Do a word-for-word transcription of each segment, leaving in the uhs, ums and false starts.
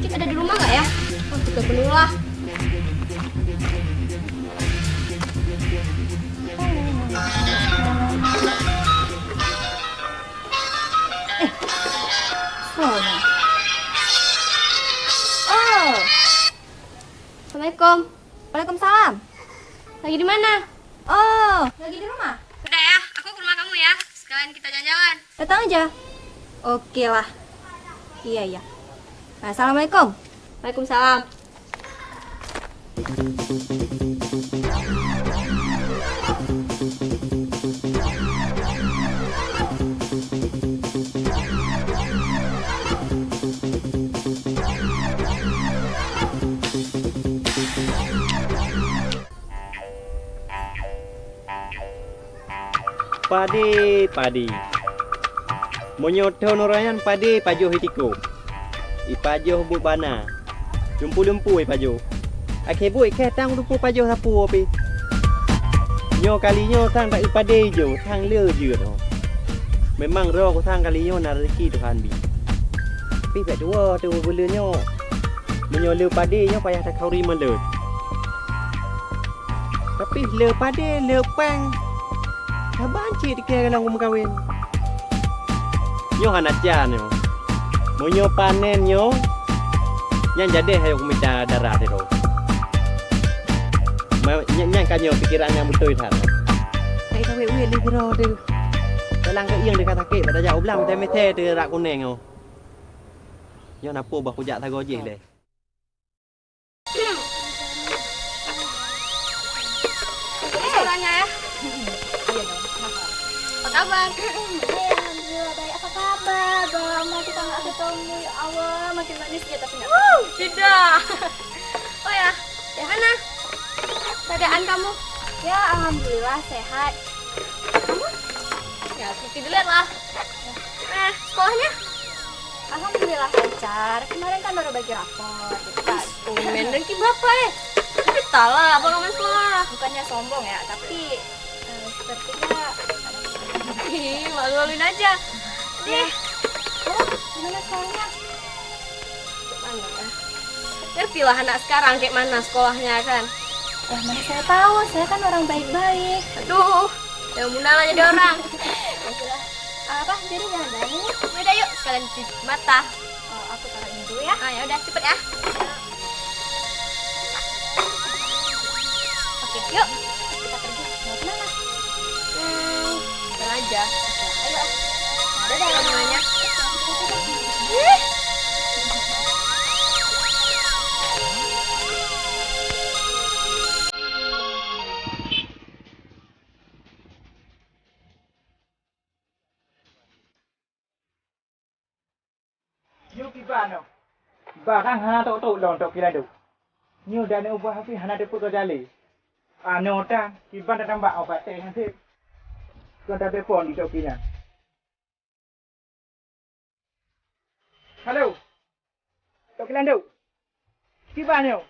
Cit ada di rumah nggak ya? Oh, kita keluar. Eh, soalnya. Oh. Assalamualaikum. Waalaikumsalam. Lagi di mana? Oh, lagi di rumah. Udah ya, aku ke rumah kamu ya. Sekalian kita jalan-jalan. Datang aja. Oke lah. Iya, iya. Nah, assalamualaikum. Waalaikumsalam. Padé, padé. Meunyoe thon uroe nyan padé pajoh i tikôm, i pajoh buet bana, lumpu-lumpu i pajoh. Akhé buet kèe tang lumpu pajoh sapeue pih. Nyoe kali nyoe sang dak i padé ijo, sang le jeuet oh. Memang droe ku sang kali nyoe na raseuki Tuhan bi. Pih bèk tuwoe teuh buleuen nyoe. Meunyoe le padé nyoe payah takhauri meuleuet. Tapi le padé, le pèng, saban cit kèe lam meukawen. Nyoe hana can nyoe. Meunyoe panen nyoe, nyan jadeh hayok mita darah sidroe. Ma-, nyan, nyan ka nyoe pikeran nyang beutôi that. Hai kawét-wét lé sidroe teuh. Dalam keuieng teuka sakét, bak tajak u blang meuthèe-meuthèe teuh rak kunèng nyoe. Nyoe na peue bah kujak sagoe jih lé. Ini suaranya ya. Iya dong. Apa kabar? Alhamdulillah baik. Apa kabar dong? Masih tak ketemu. Ya Allah, makin manis dia tapi nggak. Wuh, tidak. Oh ya, ya mana? Keadaan kamu? Ya, alhamdulillah sehat. Kamu? Ya, seperti dilihat lah. Nah, sekolahnya? Alhamdulillah lancar. Kemarin kan baru bagi rapor, gitu kan. Ih, tumben dengki bapak, eh. Tapi salah, abang nggak main sekolah. Bukannya sombong ya, tapi, eh, sepertinya. Ih, malu-maluin aja. Deh. Oh, gimana sekolahnya? Mana ya? Ngerti lah anak sekarang kayak mana sekolahnya kan. Lah, mana saya tahu, saya kan orang baik-baik. Aduh, yang guna lah jadi orang. Ya sudah. Apa, jadi jalan-jalan ini? Udah yuk, sekalian cuci mata. Oh, aku taruh ini dulu ya. Ah, ya udah, cepet ya. Oke, yuk. Kita pergi. Mau kemana? Hmm, jalan aja. Oke, ayo. Ada dah namanya. Nyoe kiban nyoe. Barang hana trok-trok lom Tok Kilandu. Nyoe dan ubah pih hana teupeu keujali. Anoe tan kiban tatambah obat teh nyan sit. Kon tatelepon di Tok Kilandu. Halo. Tok Kilandu. Kiban nyoe.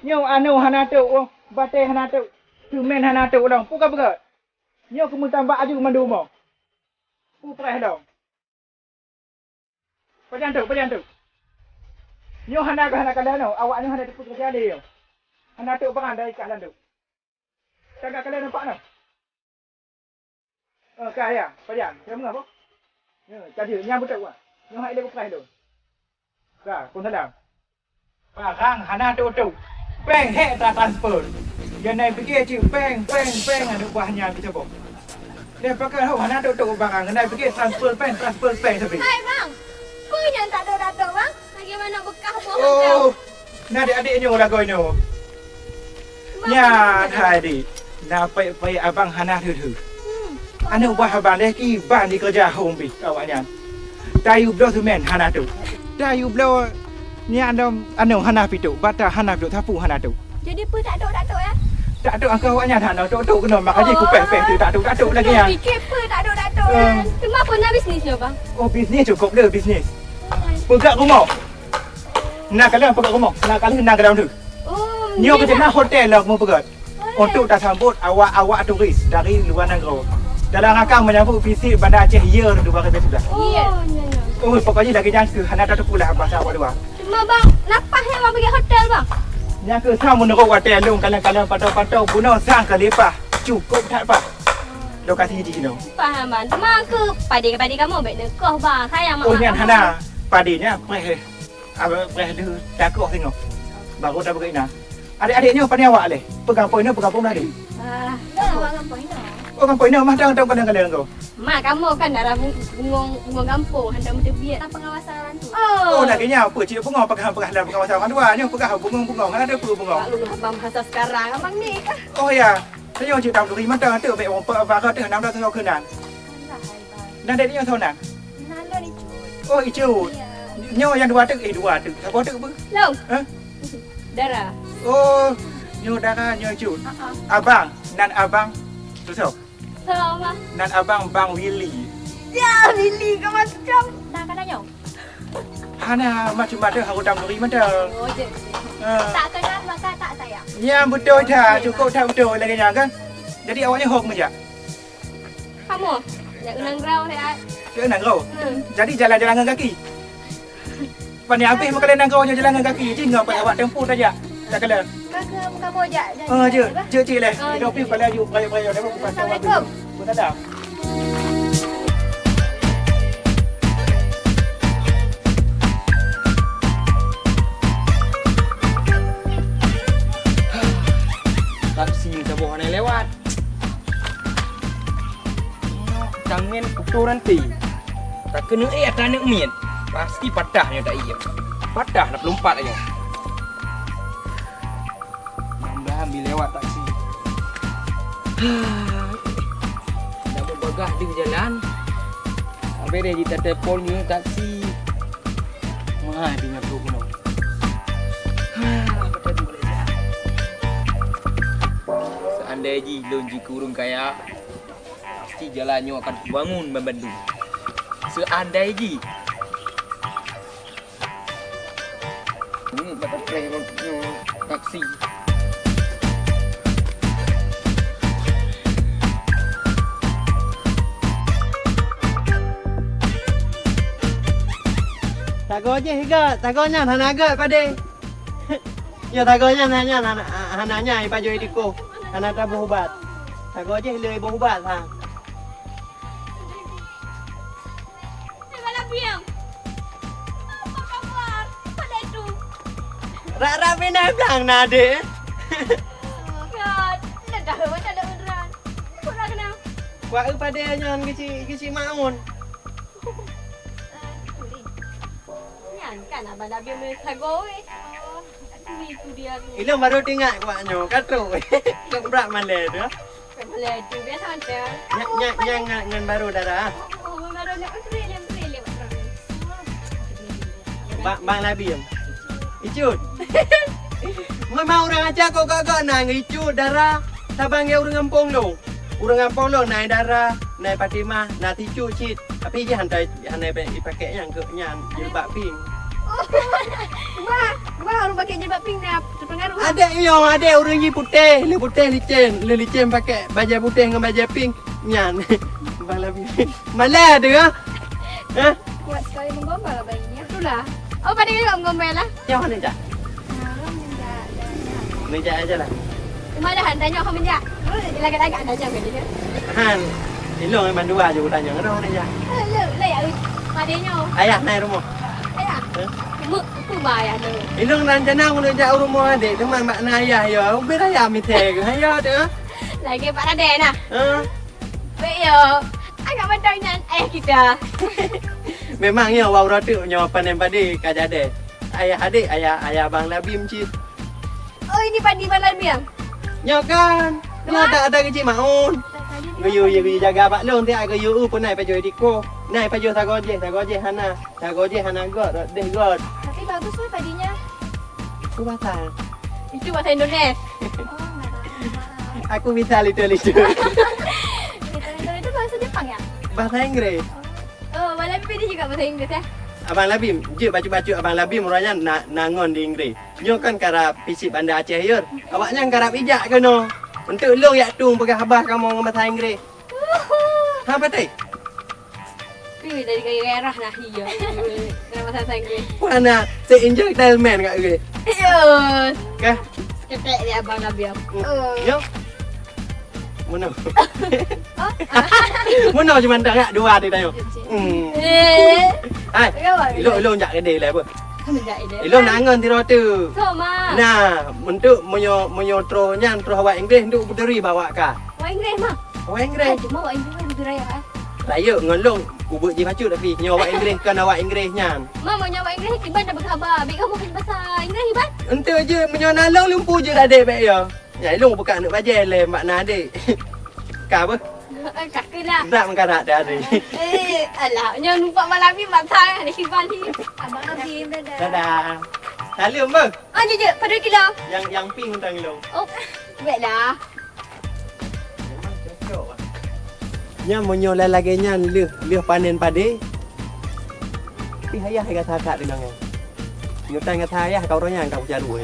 Nyoe anoe hana trok, oh, batèe hana trok, seumén hana trok lom. Peue ka peugah? Nyoe keumeutambah aju mandum oh. Peue preh lom. Pajan trok, pajan trok. Nyoe hana ka hana kalon nyoe, awak nyoe hana teupeu keujali nyoe. Hana trok barang dari kah landok. Ka ka kalon nampak nyoe. Oh, ka ya, pajan. Ka meungoh boh? Ya, tadi nyang beutôi wah. Nyoe hai lé bukrai lôn. Ka, pun salam. Barang hana trok-trok. Péng hék tatransfer. Nyan na pike cit péng, péng, péng aneuk buah nyan teucabok. Deh pakai ho hana trok-trok barang, nyan na pike transfer péng, transfer péng sabe. Hai bang, peue nyang tak trok-trok bang? Lagi manok beukah boh. Oh, na adik-adik nyoe lagoe nyoe. Nyan hai dik, na payek-payek abang hana theutheu. Aneuk buah abang lé kiban dikeureuja hom pih awak nyan. Tayue bloe seumén hana trok. Tayue bloe nyan dom anu hana pih trok, bata hana pih trok, sapu hana trok. Jadi peue tak trok, tak trok ya? Tak trok angka awak nyan hana trok-trok keunoe, maka jih kupéh-péh tu tak trok, tak trok lagèe nyan. Pike peue tak trok, tak trok kan? Teuma peue na bisnis nyoe bang? Oh, bisnis cukôp le bisnis. Peugah rumoh. Na kalon peugah rumoh, na kalon na kalon tu. Oh, nyoe keucena hotel lah kamoe peugah. Untuk tasambot awak-awak turis dari luar nanggroe. Dalam rangka menyambut visit Banda Aceh Year dua ribu tujuh belas. Oh, iya. Oh, pokoknya lagèe nyan keuh, hana tateupeue lah bahasa awak luwa. Cuma bang, lapah ya bang pergi hotel bang. Nyan keuh sang meunurot watèe lôn kalon-kalon pantau-pantau bunoe sang ka leupah. Cukôp that pah. Lokasi jih nyoe. Paham bang. Cuma keuh padé-padé kamoe bèk neukoh bang. Sayang mak. Oh, nyan kamoe. Hana. Padé nyan preh. Apa preh deuh takoh singoh. Baru tapeugah inan. Adék-adék nyoe pane awak lé? Peugampông inoe, peugampông meulalu? Ah, awak gampông inoe. Oh, gampông inoe, mah dang, dang, kadang-kadang kau. Mak kamoe kan dara bu-, bungong, bungong gampông, hantom teubiet. Dalam pengawasan orang tua. Oh. Oh, lagèe nyan, peue cit bungong, peugah, peugah dalam pengawasan orang tua, nyoe peugah bungong-bungong, hana ada peue bungong. Lalu abang bahasa sekarang, abang ni. Oh, ya. Tanyoe cit tam turi mantong, teuk bèk wong peuet barô teuh nam dua soe keunan. Alah, hai, bang. Nan dek nyoe soe nan? Nan lôn Icut. Oh, Icut. Iya. Nyoe nyang dua teuk, eh, dua teuk. Saboh teuk beu? Lôn. Hah? Dara. Oh, nyoe Dara, nyoe Icut. Ah, ah. Abang, nan abang. Soe? Soe, Bang? Nan abang, Bang Willy. Ya, Willy kau macam. Nah, kan nyoe. Hana, macam mana harus tam turi mantong. Oh, je. Ha. Tak kenal maka tak sayang. Ya, beutôi that. Cukôp that beutôi lagèe nyan kan. Jadi awak nyoe ho keumeujak? Kamoe, jak keu nanggroe siat. Jak keu nanggroe? Hmm. Jadi jalan-jalan ngon kaki? Pane abéh meukalon nanggroe nyoe jalan ngon kaki, jih ngon awak tempo tajak. Tak kala. Ka keu kamoe jak jalan-jalan, bah? Oh, jeuet, jeuet cit lé. Oh, jeuet. Tapi pala aju perayo-perayo dah, bukan. Assalamualaikum. Waalaikumsalam. Taksi saboh hana lewat. Tangen putôh ranté. Takeuneuk éh ata aneuk miet. Pasti patah nyoe ta ié. Patah na peulumpat nyoe. Mudah-mudahan bi lewat taksi. Dah beubagah di jalan. Habéh deh jiteulepon nyoe taksi. Mahai pih nyan trok keunoe. Seandai jih lôn jikeu ureueng kaya, pasti jalan nyoe akan kubangun ban bandum. Seandai jih. Ini dapat prank nyoe taksi. Sagoe jih göt, sagoe nyan hana göt padé. Ya, sagoe nyan, nyan, nyan, hana, hana nyan ipajoh i tikoh, hana taboh ubat. Sagoe jih lé boh ubat, ha. Hai, Bang Labieng. Apa kabar? Pada itu. Rak-rak pinai blang na, Dek. Ya, dah dah macam ada beneran. Apa nak kena? Wak eu padé nyan keuci, keuci maun. Ah, itu ni. Nyan kan Abang Labieng meunyoe sagoe. Oh, itu, itu dia tu. Ilôn baru teuingat wak nyoe, ka trok. Trok brat malèe tu. Malèe tu biasa macam. Nyan, nyan, nyan ngan, ngan baru Dara. Oh, baru nak betul, betul, betul. Bang, Bang Labieng. Icut. Memang ureueng aja kok gak-gak na Icut, Dara. Saban ngon ureueng gampông lôn. Ureueng gampông lôn na Dara, na Fatimah, na Ticut cit. Tapi jih hantai, hana ipakai nyang keu nyan, jilbab pink. Bah, bah, ureueng pakai jilbab pink na terpengaruh. Adek nyoe, adek ureueng jih putéh, lé putéh licén, lé licén pakai bajèe putéh ngon bajèe pink nyan. Bang Labieng. Malah tu, ha? Ha? Kuat sekali menggombal abang ini, ya. Itulah. Oh, pada juga menggombal lah. Nyoe hana jak. Nah, orang menjak, jangan. Menjak aja lah. Cuma dah hantar nyoe kau menjak. Oh, lagak-lagak hantar nyoe ke dia? Han. Ilong memang dua je utanya. Ada orang aja. Eh, le, le, ya, pada nyoe. Ayah naik rumah. Ayah. Eh? Mu, tu bah ayah tu. Ilong rencana untuk jak rumah adik. Teman mak na ayah ya. Ubir ayah mithai ke. Ayah tu, ha? Lagi Pak Raden lah. Ha? Baik, yo. Agak mantap nyan ayah kita. Memang, yo, wak uroe teuk nyoe panen padi ka jadi. Ayah adik, ayah, ayah Abang Labim cit. Oh, ini padi Abang Labim? Nyoe kan. Nyoe tak ada keucik maun. Geuyue, geuyue jaga bak lôn, tiap geuyue u pun nai pajoh di ko. Nai pajoh sagoe jih, sagoe jih hana. Sagoe jih hana got, rot deh got. Tapi bagus weh padinya. Aku pasal. Itu bahasa Indonesia. Oh, enggak tahu. Maaf. Aku bisa litu-litu. Litu-litu itu bahasa Jepang ya? Bahasa Inggris. Oh, oh, Abang Labim ini juga bahasa Inggris ya? Abang Labim, jeuet bacut-bacut Abang Labim uroe nyan na, na ngon di Inggris. Nyoe kan karab picit Banda Aceh yur. Awak nyan karab ijak keunoe. Untuk lôn yak tueng peugah haba kamoe ngon bahasa Inggris. Ha, patéh? Dari gairah nah, iya. Kenapa saya Inggris? Mana? Saya enjoy style man kat Inggris. Iya. Kah? Seketek dia abang Nabi aku. Yo. Meunoe. Meunoe cuma dah dua tu tayo. Hmm. Eh. Hai. Ilong ilong jak kedai lah apa? Kamu jak kedai. Ilong nangon tiro tu. So ma. Nah, untuk menyo menyo troh nyan troh awak Inggris untuk berdiri bawa ka. Awak Inggris mah. Awak Inggris. Cuma awak Inggris kan lebih raya ah. Raya ngon long ubek ji bacut tapi nyo awak Inggris kan awak Inggris nyan. Ma menyo awak Inggris kiban dah berkhabar. Bik kamu kan bahasa Inggris kiban? Ente je menyo nalong lumpu je dah dek bek ya. Ya, ilong buka aneuk bajai lé mak na dek. Ka apa? Kaki lah. Nak mengkarak dah dek. Eh, alah, nyo numpak malam ni mata ni kiban ni. Abang Azim dadah. Dadah. Salam bah. Ah, jujur, pada kilo. Yang yang pink tang ilong. Oh, baiklah. Memang cocok lah. Nyan meunyoe lagée nyan lheueh lheueh panen pade. Tapi ayah gata that deungon nyan. Nyutai gata ayah ka uroe nyan ka kucaru.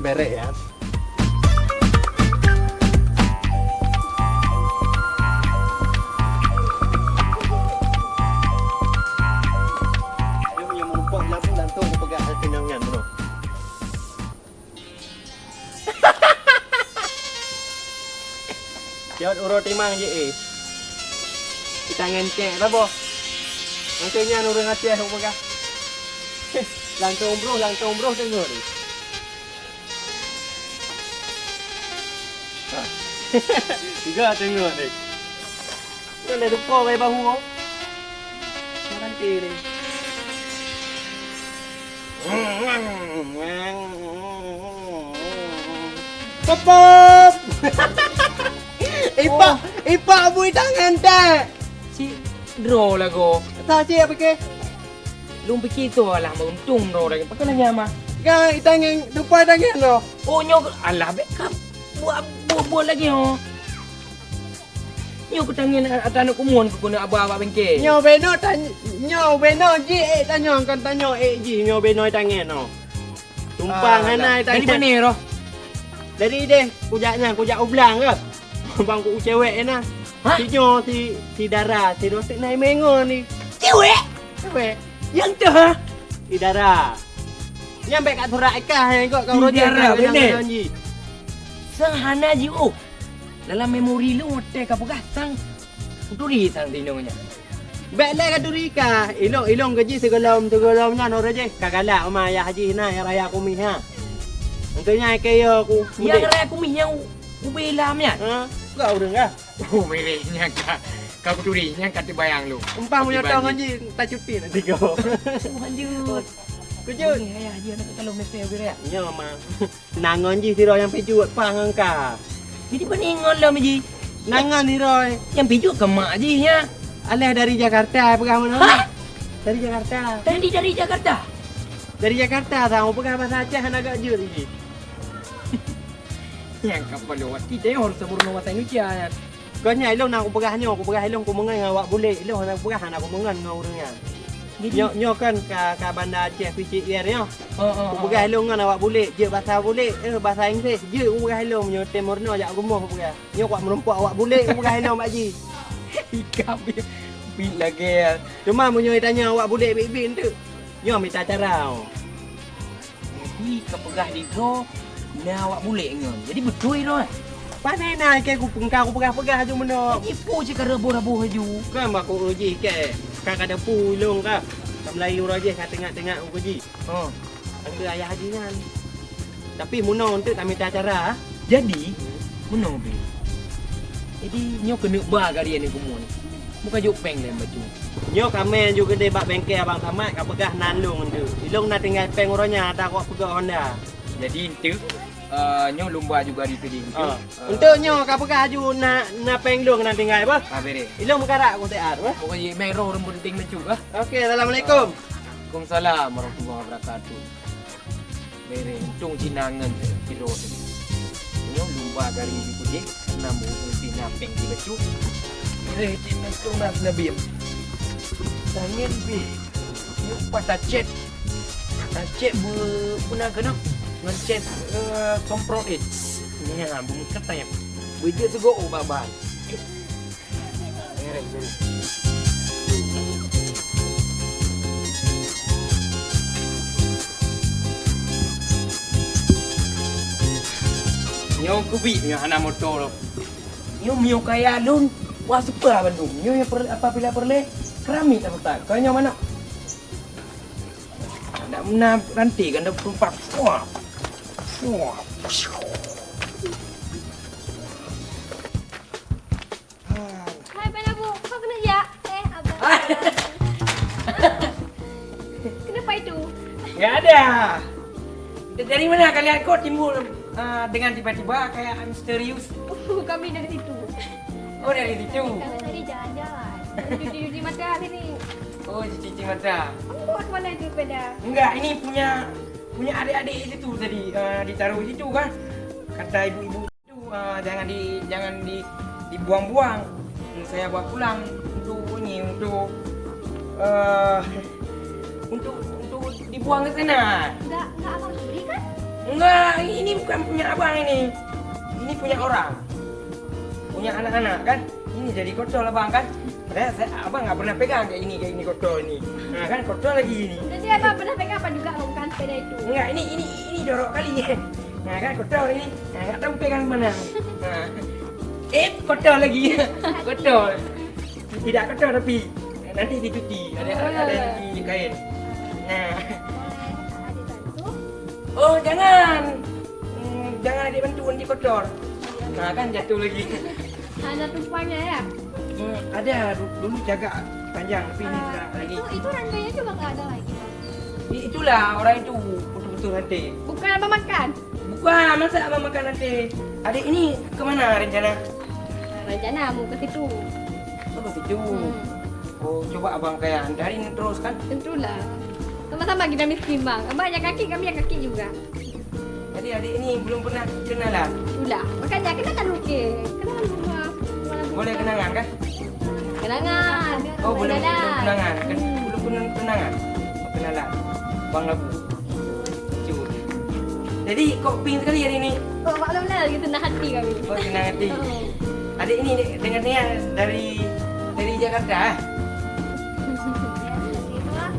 Berek ya. Dia punya merumpok labu langsung kepegang hati nyan bro. Jaweueb uroe timang jih eh. Kita ngencek saboh. Mangkeu nyan ureuëng Aceh peugah. Langsung broh, langsung broh deungon. Tiga deungon ni. Kan dah depa bai bahu. Nanti ni. Pop, pop. Ipak, oh. Ipak bui tangan tak? Si draw lah go. Tak cik apa ke? Lung pikir tu alah untung draw dah. Pakai lagi ama. Kan itangan, tupai tangan tu. Oh nyok alah bek kap. Buat buat lagi oh. Nyoe kutangieng ata aneuk kumuen keuneuk aba bak bengke. Nyoe beno tan-, nyoe beno ji ék tanyong kon tanyoe ék ji nyoe beno tangieng nyoe. Tumpang hana tangieng. Dari mana roh? Dari deh, kujak nyan, kujak u blang ke? Bang ku cewek na. Hah? Si nyoe si, si dara, si dotek na mengo ni. Cewek? Cewek. Yang tu ha? Si dara. Nyang bèk ka surat ikah nyang ikot ka uroe jih. Dara bèk deh. Sang hana jiôh. Dalam memori lôn watèe ka peugah sang kuturi sang tinong nyan. Bèk lé katuri kah, ilong-ilong keuji sigohlom-sigohlom nyan uroe jih ka galak uma yah jih na nyang raya kumieh ha. Engkeu nyan keu yo ku. Nyang raya kumieh nyang u-, ubé lam nyan. Ha, ka ureueng kah? Oh, mireh nyan ka, ka kuturi nyan ka teubayang lôn. Umpang meunyoe tong ngon jih tacuti nanti ko. Oh, lanjut. Kujut. Ayah jih aneuk kalau mesej ubé raya. Nyo ma. Nangon jih sidroe nyang pijuet pah ngon ka. Jadi peue ngon lom jih? Nangon sidroe. Nyang pijuet keu mak jih nyan. Alah dari Jakarta peugah meunan. Hah? Dari Jakarta. Tadi dari Jakarta? Dari Jakarta sang peugah bahasa Aceh hana gak jeuet jih. Nyang ka paloe kita yang harus sempurna bahasa Indonesia nyan. Kon nyan ilong na kupeugah nyoe, kupeugah ilong kumeungon ngon awak bulek, ilong hana kupeugah hana kumeungon ngon ureueng nyan. Jadi nyoe, nyoe kan ka, ka Banda Aceh P C R nyoe. Oh, oh, kupeugah ilong ngon awak bulek, jeuet basa bulek, eh basa Inggris, jeuet kupeugah ilong nyoe timur nyoe jak rumoh kupeugah. Nyoe kuat meurumpok awak bulek kupeugah ilong bak jih. Ikam bit lagèe. Cuma meunyoe tanya awak bulek bit-bit enteuk. Nyoe mita cara. Jadi ka peugah di droe na awak bulek ngon. Jadi beutôi droe. Pane na ke ku pengka ku peugah-peugah aju meunoe. Jadi pu cit ka raboh-raboh aju. Kan bak ku jih ke. Ka ka depu ilong ka. Ka meulayu roh jih ka tengak-tengak ku jih. Oh. Angke ayah haji nyan. Tapi meunoe untuk tamita cara. Jadi meunoe be. Jadi nyoe keuneuk ba gari ni kumon. Muka juk peng lem baju. Nyoe kamé ju keudeh bak bengke Abang Samad ka peugah nan lôn enteuk. Ilong na tinggai peng uroe nyan ata kok peugah Honda. Jadi enteuk, eh, nyoe lumba ju gari keudeh enteuk. Ah. Eh, enteuk nyoe ka peugah ju na, na peng lôn na tinggai bah. Ah, bere. Ilong meukarak ku siat bah. Pokoknya meh roh ureueng penting necu bah. Oke, assalamualaikum. Waalaikumsalam warahmatullahi wabarakatuh. Mere, untung cina ngon kilo tadi. Nyoe lumba gari di putih, enam puluh cina peng di becu. Mere, cina untung nas nabim. Tangen pi. Nyoe pas tacet. Tacet bu puna kena ngon cet, eh, semprot eh. Nya, bu meukat tanya. Bejek sego oh baban. Mere, mere. Nyoe kubi nyoe hana moto lom. Nyoe miyueb kaya lôn, wah super bandum. Nyoe nyang per-, apabila peureulèe, keramik tapeutang. Keu nyoe manok. Dak meunan ranté kan dak peurumpak. Wah. Wah. Hai, Abang Abu, kau kena jak? Eh, Abang. Kenapa itu? Nggak ada. Dari mana kalian kok timbul ah, dengan tiba-tiba kayak misterius? Uh, kami dari situ. Oh, dari situ. Kami tadi jalan-jalan. Cuci-cuci mata sini. Oh, cuci mata. Kamu bawa ke mana itu sepeda? Enggak, ini punya punya adik-adik itu tadi eh, ditaruh di situ kan. Kata ibu-ibu itu eh, jangan di jangan di dibuang-buang. Hmm, saya bawa pulang untuk ini untuk eh untuk untuk dibuang ke sana. Enggak, enggak abang curi kan? Enggak, ini bukan punya abang ini. Ini punya orang. Punya anak-anak kan. Ini jadi kotor abang kan. Padahal saya, abang nggak pernah pegang kayak ini, kayak ini kotor ini. Nah kan kotor lagi ini. Jadi abang pernah pegang apa juga abang kan sepeda itu? Enggak, ini ini ini jorok kali. Nah kan kotor ini. Nah, nggak tahu pegang mana. Nah. Eh, kotor lagi. Kotor. Tidak kotor tapi nanti dicuci. Ada ada, ada cuci kain. Nah. Boleh adik bantu? Oh, jangan. Hmm, jangan adik bantu nanti kotor. Nah, kan jatuh lagi. Ada tumpangnya ya? Hmm, ada du- dulu jaga panjang tapi ini Ah, sudah lagi. Itu itu ranjangnya cuma nggak ada lagi bang. I- Itulah orang itu betul-betul rantai. Bukan abang makan. Bukan, masa abang makan rantai? Adik ini ke mana rencana? Rencana mau ke situ. Oh, ke situ. Hmm. Oh, coba abang kayak antarin terus kan? Tentulah. Sama-sama kita miskin bang. Abang yang kaki, kami yang kaki juga. Jadi adik ini belum pernah kenalan. Itulah. Makanya kenakan dulu ke. Kenakan rumah. Boleh kenangan kan? Kenangan. Oh, belum Jalan. belum kenangan. Ken- Hmm. Belum pernah kenalan. Kenalan. Bang Labu. Cut. Jadi kok pink sekali hari ini? Oh, maklumlah lagi senang hati kami. Oh, senang hati. Oh. Adik ini dengan niat dari dari Jakarta eh? Itulah.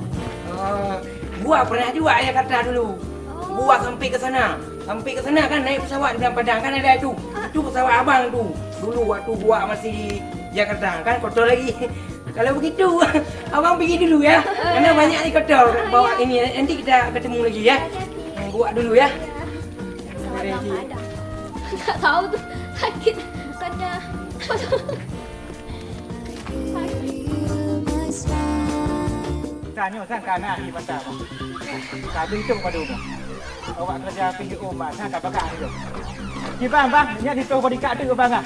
Oh, buat pernah juga Jakarta dulu. Oh. Buat sampai ke sana. Sampai ke sana kan naik pesawat di Padang kan ada itu. Itu pesawat abang tu. Dulu waktu buat masih di Jakarta kan kotor lagi. Kalau begitu, abang pergi dulu ya. Karena banyak ni kotor bawa ini. Nanti kita ketemu lagi ya. Buat dulu ya. Pesawat lama ada. Tak tahu tu sakit. Bukannya. Tanyoe sang kana di mata. Tapi itu pada umur. Awak kerja pi umah sang ka bakah itu. Kiban bang, nya di tu bodi kat tu bang ah.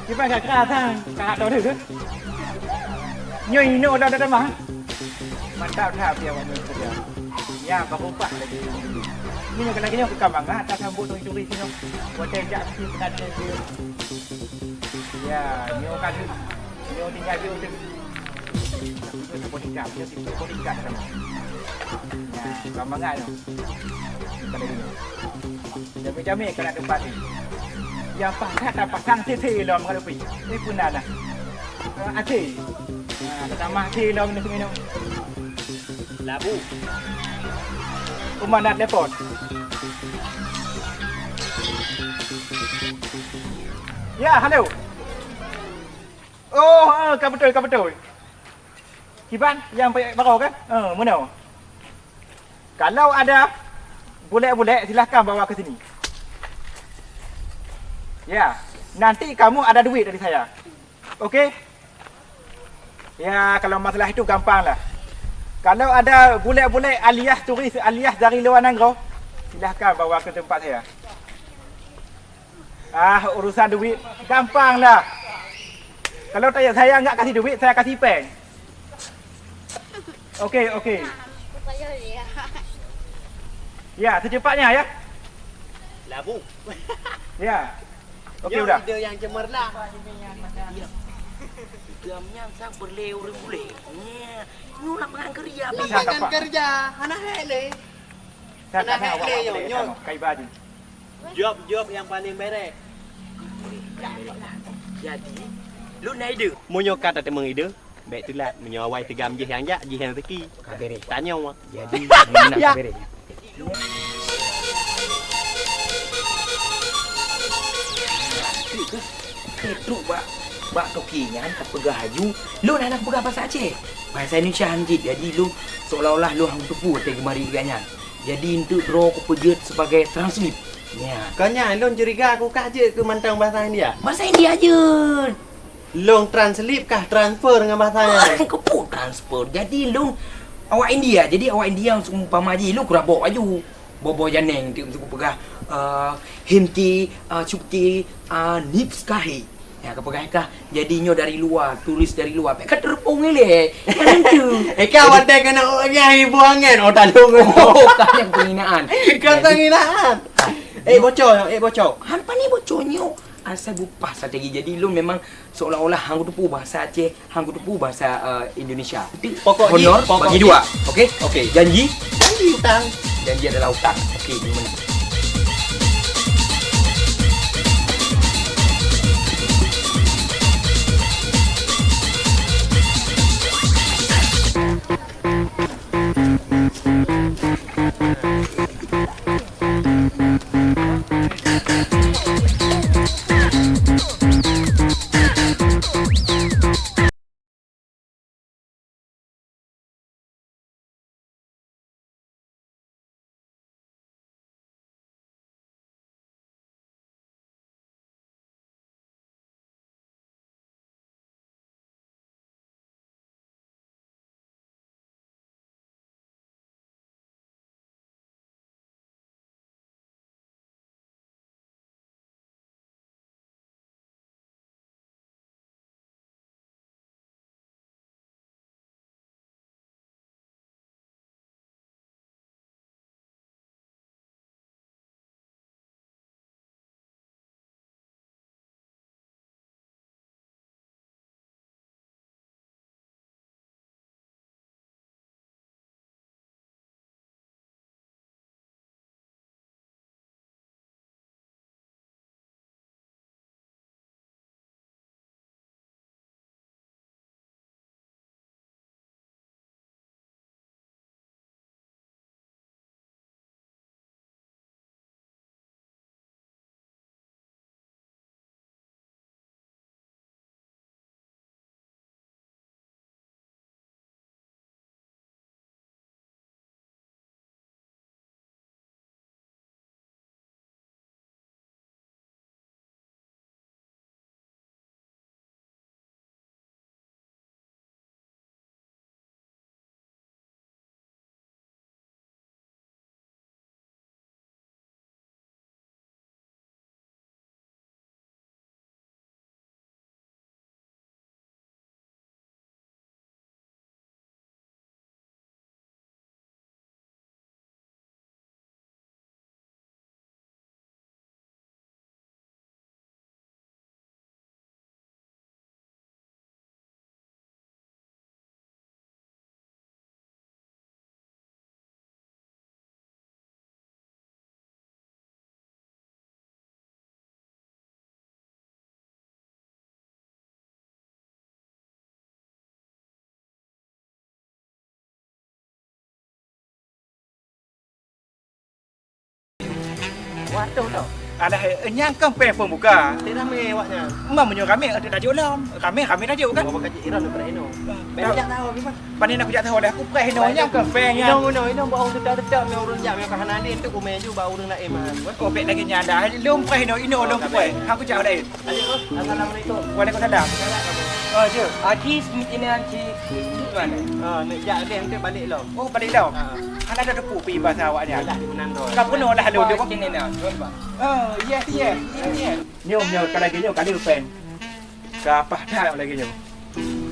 Kiban ka kerasa ka tu tu. Nyoe ino dah dah mah. Mantap dah pi awak nyoe kerja. Ya, baru pah lagi. Ni nyoe lagi nyoe ka bang ah, tak sambut tu curi sini. Buat jak si penat dia. Ya, nyoe kan. Nyoe tinggal di hotel. Nyoe bodyguard, nyoe tipe bodyguard sama. Ya, bukan mangat nyoe. Bukan lagi nyoe. Jamé-jamé kena tempat ni. Yang pakat dah pasang sisi lom kalau pi. Ni pun dah lah. Até. Ha, dah tambah até lom ni minum. Labu. Rumah nak telepon. Ya, halo. Oh, ha, ka betul, ka betul. Kiban yang baru kan? Ha, mana? Kalau ada bulek-bulek, silahkan bawa ke sini. Ya, nanti kamu ada duit dari saya. Oke? Ya, kalau masalah itu gampang lah. Kalau ada bulek-bulek alias turis alias dari luar nanggroe, silahkan bawa ke tempat saya. Ah, urusan duit gampang lah. Kalau saya, saya nggak kasih duit, saya kasih peng. Oke, oke. Ya, secepatnya ya. Labu. Ya. Oke, Nyoe udah. Ide yang cemerlang. Iya. Gam nyan sang perlu ureueng bulek. Nya, nyoe lapangan kerja. Bisa, Lapangan Pak. Kerja, hana hek lé. Saya Kenapa tanya awak dia, boleh Nyoy? sama. Kai baju. Job-job yang paling beres. Jadi, lu na ide. Meunyoe ka tateumé ide, bèk teulat. Meunyoe awai teugam jih nyang jak, jih nyang teuki. Tanyoe. Jadi, Ya. Trok bak, bak toke nyan tapeugah laju, lôn hana peugah bahasa Aceh. Bahasa Indonesia han jeuet, jadi lôn seolah-olah lôn han teupeu watèe geumari lagèe nyan. Jadi eunteuk droe kupeujeuet sebagai translate. Nya. Kon nyan lôn curiga ku kah jeuet keu mantong bahasa India. Bahasa India jeuet. Lôn translate kah transfer ngon bahasa nyan? Keupeue transfer. Jadi lôn awak India. Jadi awak India seumpama jih lôn kurabok laju. Bobo janeng ti meusuku peugah, eh, himti, eh, chupti, eh, nips kahi. Ya, ka peugah kah, jadi nyoe dari luwa, turis dari luwa. Pek ka teureumpung ilèe. Kan tu. Eh, ka watèe keuneuk nyan ibu angén, oh, talong. Oh, ka nyang penghinaan. Ka penghinaan. Eh, bocor, eh, bocor. Han pani bocor nyoe. Asai bupah strategi. Jadi lôn memang seolah-olah han kuteupeu bahasa Aceh, han kuteupeu bahasa, eh, Indonesia. Pokok jih, honor pokok bagi jih dua. Oke? Oke. Janji? Janji utang. Janji adalah utang. Oke, terima kasih. Wah, tu tau. Alah, eh, nyan kan péng pembuka. Ramé awaknyan. Meunyoe ramé, eh, tajok lom. Ramé, ramé tajok kan? Oh, bakal cik Iran daripada Eno. Ah, Bèk jak tahu, Bang. Pane nak kujak tahu dah, aku preh ino nyang ku preh nyan. Ino, ino, ino, bak ureueng tetap-tetap, nyoe ureueng jak, nyoe ka hana adil, tu kumé ju bak ureueng laén mah. Oh, bèk lagèe nyan dah. Lôn preh ino, ino lôn preh. Aku jak laén. Assalamualaikum. Waalaikumsalam. Oh, je. Haji, seumitin nyan cit. Mana? Oh, nak jak deh, nanti balik lom. Oh, balik lom. Ha. Hana ada depu pi bahasa awak nyan. Yalah, di Menanggol. Ka penuh lah lôn tu. Sini nah, tuan, Bang. Oh, yes, yes. Ini, yes. Nyoe, nyoe, ka lagèe nyoe, ka lheueh péng. Ka paih that lagèe nyoe.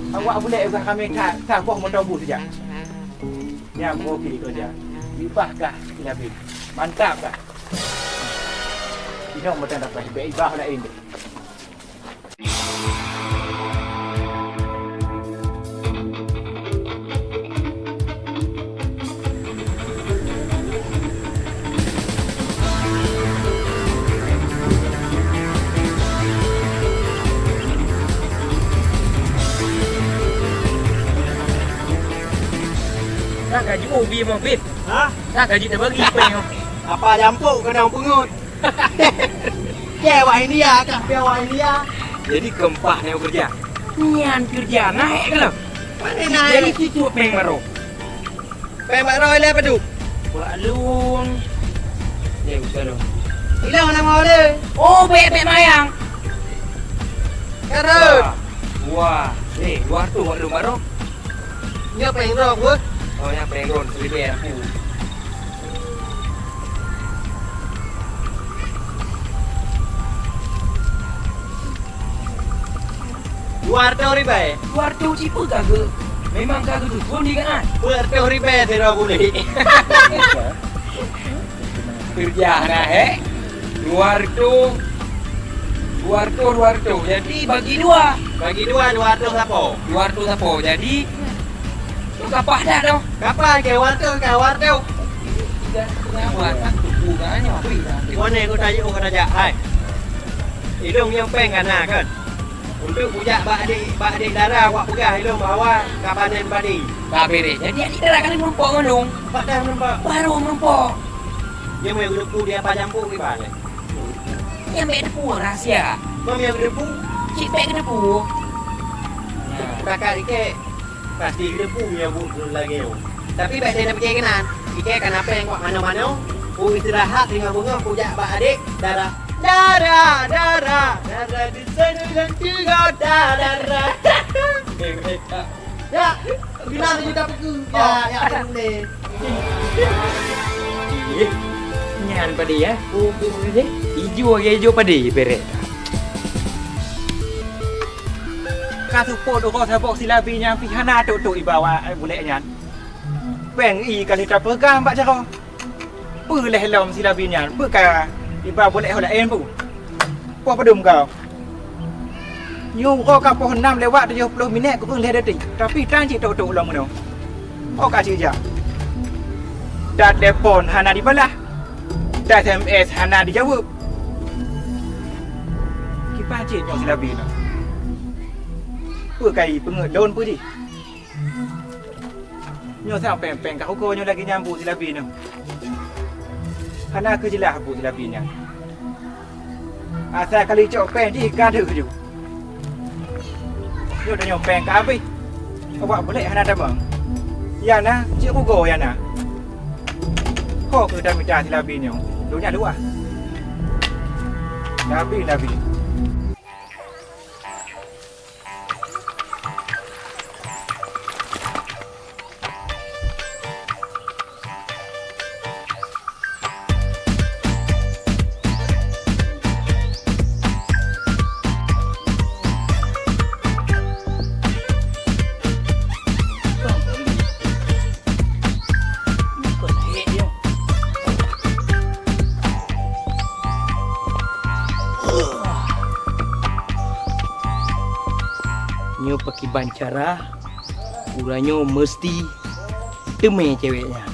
Awak bulèk udah ramé that, that boh moto bus jak. Nyan oke keureuja. Ibah kah Nabi? Mantap kah? Inong meuteun dapat bèk ibah laén. Ka jiôh bi mah, Bib. Hah? Ka jiteubiet péng. Apa jampok keunong peungeut? Keu awak India, kah pih awak India. Jadi keumpat nyoe keureuja. Nyan keureuja naék keuh. Pane naék? Jadi situ péng baroe. Péng baroe ilèe padum? Bak lôn. Ni bukan lôn. Ilôn nama dia? Oh, bèk, bèk mayang. Karena. Wah. Wah. Ni, dua ratus bak lôn baroe. Nyoe péng droe, Bos. Oh, nyan péng droe, seribu aku. Dua ratus ribèe. Dua ratus cit peue ka geu-, memang ka geuduek phôn di kan? Dua ratus ribèe sidroe buleuen. Keureuja na, eh? Dua ratus, dua ratus, dua ratus. Jadi bagi dua. Bagi dua, dua ratus sapo? Dua ratus sapo. Jadi, tu kapah dah tu. Kapah ke wartu, ke wartu. Tiga setengah watt kan tuku kan, nyoe bri dah. Kone ku tayue, ku tajak, hai. Ilôn nyang péng ka na kan? Untuk kujak bak adik, bak adik dara, awak peugah ilôn bahwa ka panen padi. Ka beres. Jadi adik dara kan meureumpok ngon lôn. Pat dah meureumpok? Baru meureumpok. Dia mau geudeupu di apa jampu kiban? Nyan bèk teupeue rahsia. Mam nyang geudeupu? Cit bèk geudeupu. Nah. Kakak ikek pasti geudeupu meunyoe buet lagèe nyoe. Tapi bèk lé tapike keunan. Ikek ka na péng wak manoe-manoe. Ku istirahat teungoh beungoh kujak bak adik dara. Dara, dara, dara di sana dan juga dara. Ya, bila laju dah peugah. Ya, ya, boleh. Ih, nyan padé ya. Ijo lagèe ijo padé beret. Ka seupôt uroe saboh si Labi nyan pih hana tok-tok iba wa-, bulèk nyan. Péng ie ka lheueh tapeugah bak jaroe. Peue lheueh lom si Labi nyan, peue ka iba bulèk ho laén peue? Poh padum kau? Nyoe uroe ka poh nam lewat tujoh ploh minèt kureueng lhèe detik, tapi tan cit tok-tok lom keunoe. Ho ka cit jak. Tatelepon hana dibalah, ta-S M S hana dijaweueb. Kiban cit nyoe si Labi nyoe. Peue ka ipeungeut lôn peue jih? Nyoe sa péng-péng ka uko nyoe lagèe nyan bu si Labi nyoe. Hana keuh jeulaih bu si Labi nyan. Asai ka lheueh cok péng jih ka deuh ju. Nyoe tanyoe péng ka habéh. Awak bulèk hana tamong. Yana, cit ugo yana. Ho keuh tamita si Labi nyoe. Donya luwah. Labi, Labi. Nyoe pakiban cara, uroe nyoe meuseuti teumé cewek nyan.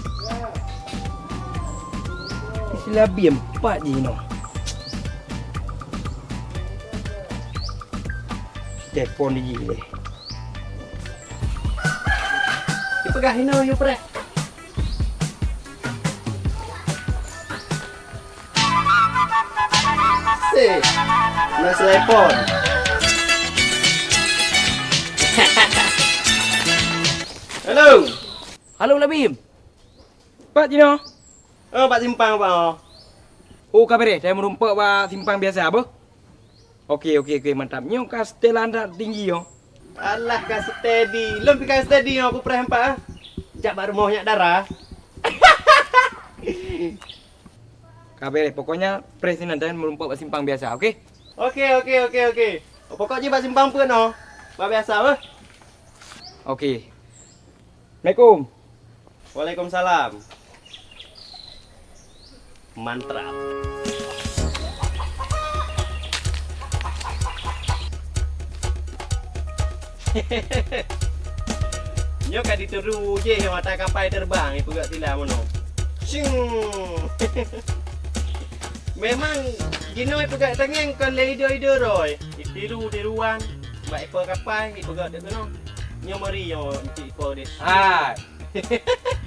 Si Labi empat jinoe. Telepon di jih lé. Dipeugah inoe yue preh. Seh, na selepon. Halo. Halo, Labim. Pat jinoe? Oh, bak simpang, Pak, oh. Oh, ka beres, saya meurumpok bak simpang biasa, beuh? Oke, oke, oke, mantap. Nyoe ka setelan tinggi, oh. Alah, ka steady. Lôn pi ka steady, oh, aku preh empat, ah. Jak bak rumoh nyak dara. Ka beres, pokoknya preh sinan dan meurumpok bak simpang biasa, oke? Oke, oke, oke, oke. Pokok jih bak simpang peuet noh. Bak biasa, beuh. Oke. Assalamualaikum. Waalaikumsalam. Mantap. Nyoe ka diteuru jih mata kapai terbang, ipeugah sila meunoe. Shing. Memang jinoe ipeugah tangeng kon lé ideu-ideu roe. Itiru-tiruan, bak ipe kapai, ipeugah dek keunoe. Nyoe meuri nyoe, ipe dek. Hai.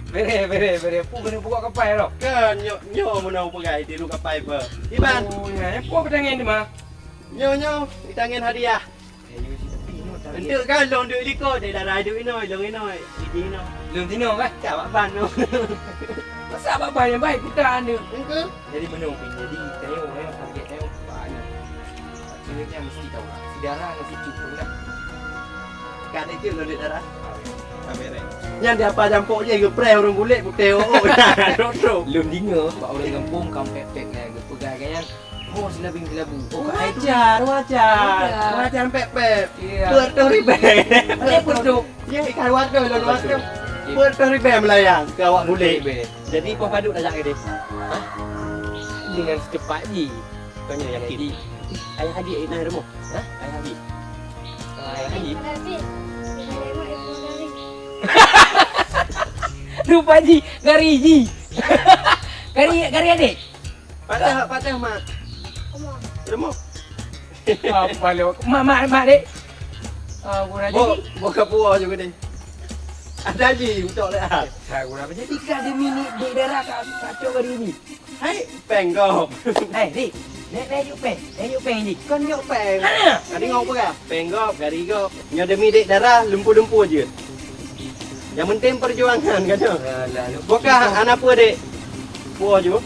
Bere, bere, bere. Pu keuneuk pukok kapai roh. Kan nyoe, nyoe meunoe peugah tiru kapai pe. Iban. Oh, ya, ya, pu keutangen di ma? Nyoe, nyoe, keutangen hadiah. Eh, nyoe si tepi, nyoe, tapi. Enteuk kan, lôn duek liko, dek dara duek inoe, lôn inoe, iji inoe. Lôn tinoe kan? Ka bak ban tu. Masa bak ban nyang baik, puta aneuk. Engke? Jadi meunoe pih. Jadi, tanyoe, tanyoe target tanyoe banyak. Target nyan mesti tahu lah. Si dara ngon si cut tu lah. Ka ada cut lôn dek dara? Ka bereng. Nyan di apa jampok je, geupre ureueng kulét putéh, oh, oh. Lôn deungoe bak ureueng gampông ka pek-pek nyan, geupeugah gaya nyan, oh, silabeng silabu. Oh, ka hai tu. Wajar, wajar. Wajar. Wajar pek-pek. Iya. Peuet ribèe. Ada peuet. Ya, ikan wadah, lôn wadah. Peuet ribèe meulayang keu awak kulét. Jadi, poh padub tajak keudeh? Hah? Dengan secepat ji. Bukannya yakin. Jadi, ayah Haji, eh, nah, rumoh. Hah? Ayah Haji. Ah, ayah Haji. Rupa ji, gari ji. Gari, gari adik. Patah, patah, mak. Rumoh. Apa lu? Mak, mak, mak, dek. Ah, guna jadi. Bo, bo ka puo juga ni. Ada ji, utok le. Ah, guna apa jadi? Ka demi ni, dek dara ka, ka cok gari ji. Hai, péng gob. Eh, Dik. Nek, nek yuk péng. Nek yuk péng, Dik. Kon yuk péng. Hana. Tadi ngau peugah. Péng gob, gari gob. Nyoe demi dek dara, lumpu-lumpu jeuet. Nyang penting perjuangan, kan tu? Alah, lu. Bukah anak peue, Dek? Peue ju?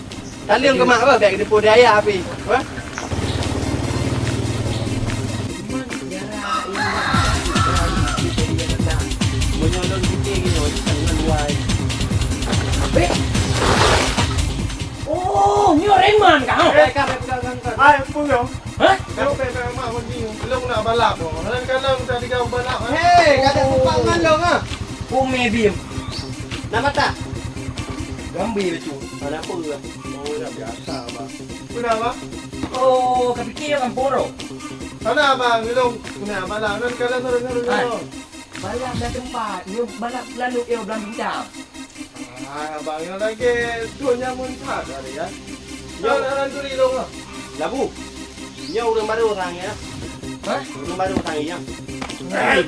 Taleueng keu mak bah, bèk geuteupeue di ayah api. Bah? Meunyoe lôn pike gini, oh, ngon luwai. Bèk. Oh, nyoe Reman kah? Eh, ka, ka, ka, ka, ka. Hai, peue nyoe? Hah? Nyoe bèk, bèk, mak, ngon jih. Lôn nak balap, oh. Hana kalon tadi kau balap, eh. Hei, kada sempat ngon lôn, ah. Umi bim. Nama tak? Gambi lucu. Mana apa? Oh, ya, biasa, Bang. Kenapa? Oh, kepikir yang kampung tu. Sana, Bang, lôn nak balap. Hana kalon, sorry, sorry, sorry. Balap dah tempat. Nyoe balap lalu, eh, belang bintang. Ah, abang nyoe lagèe dua nyamun that tadi, ya. Nyoe orang turi dong, ah. Labu. Nyoe ureueng baru orang, ya. Hah? Ureueng baru orang, ya. Hah?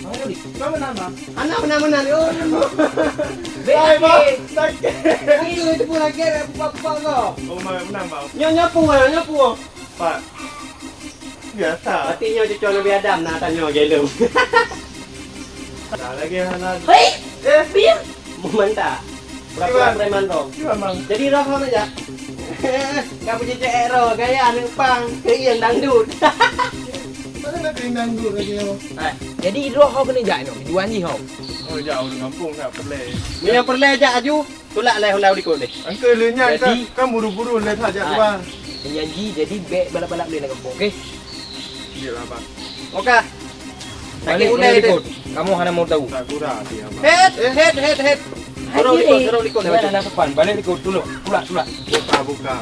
Mana ni? Kau menang, Bang? Anak menang-menang. Oh, hai, Bang. Sakit. Itu, itu pun lagi, buka-buka kau. Oh, menang, Bang. Nyoe nyapu, ah, nyapu. Pak. Biasa. Berarti nyoe cucu Nabi Adam na tanyoe gelom. Nah, lagi hana. Hei! Eh, Bim! Mantap. Pura-pura preman kau. Kiban, Bang? Jadi roh kau nak jak? Kau punya cek roh, gaya aneuk pang, keuieng dangdut. Mana nak keuieng dangdut lagi kau? Eh, jadi roh kau kena jak nyoe, tujuan jih kau. Oh, jak ureueng kampung nak peureulèe. Meunyoe peureulèe jak aju. Tulak lé Honda u likot deh. Angka lé nyan kan, jadi, kan buru-buru lé that jak tuan. Janji, jadi bèk balap-balap lé lam gampông, okey? Iyalah, Bang. Oka. Sakit ulèe deh. Kamu hana mau tahu. Tak gura hati, Abang. Head, head, head, head. Turun likot, turun likot. Jangan ada sopan. Balik likot dulu. Tulak, tulak. Buka, buka.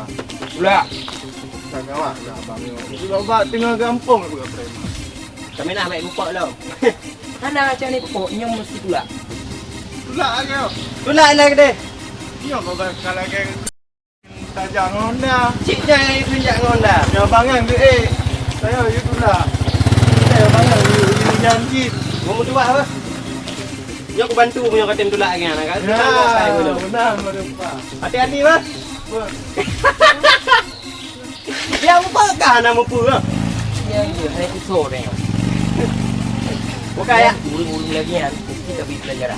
Tulak. Tak gawat lah, Abang. Sudah bak tengah gampông buka preman. Kami nak ambil pupuk dulu. Hana macam ni pupuk, nyoe mesti tulak. Tulak lagi. Tulak lagi deh. Nyoe kau bakal lagi tajak ngon Honda. Cik jai tunjak ngon Honda. Nyoe bangang duit, eh. Saya yuk tulak. Saya bangang yuk, yuk janji. Mau tuak apa? Nyoe aku bantu punya katem tulak lagi anak kan. Ya, benar, benar. Hati-hati, Bang. Bang. Yang apa kah anak mupu lah? Yang dia hanya kusur deh. Bukan ya? Urung-urung lagi kan, mesti tapi pelajaran.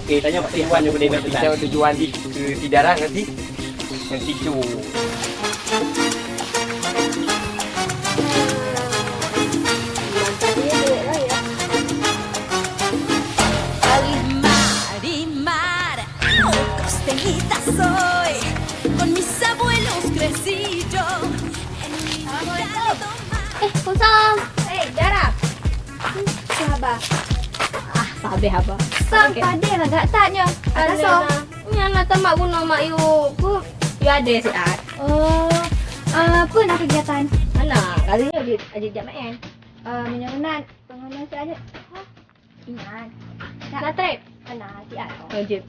Okey, tanya Pak Iwan juga dia. Kita tujuan di, ke, di darat nanti. Nanti tu. Al mar, al mar. Costeñita soy, con mis abuelos crecí yo. En mi... Assalamualaikum. Eh, Kusam. Eh, Dara. Hmm, siapa? Ah, sabeh apa? Sam, okey. Padeh lah gak tanya. Ada so. Nyan lah tamat bunoe mak yuk. Ku, yuk ada siat. Oh, ah, apa nak kegiatan? Mana? Kali ni aja, aja jak main. Ah, minyak ngenat. Pengguna siat aja. Hah? Ingat. Nak trip? Pernah, siap. Oh, jom.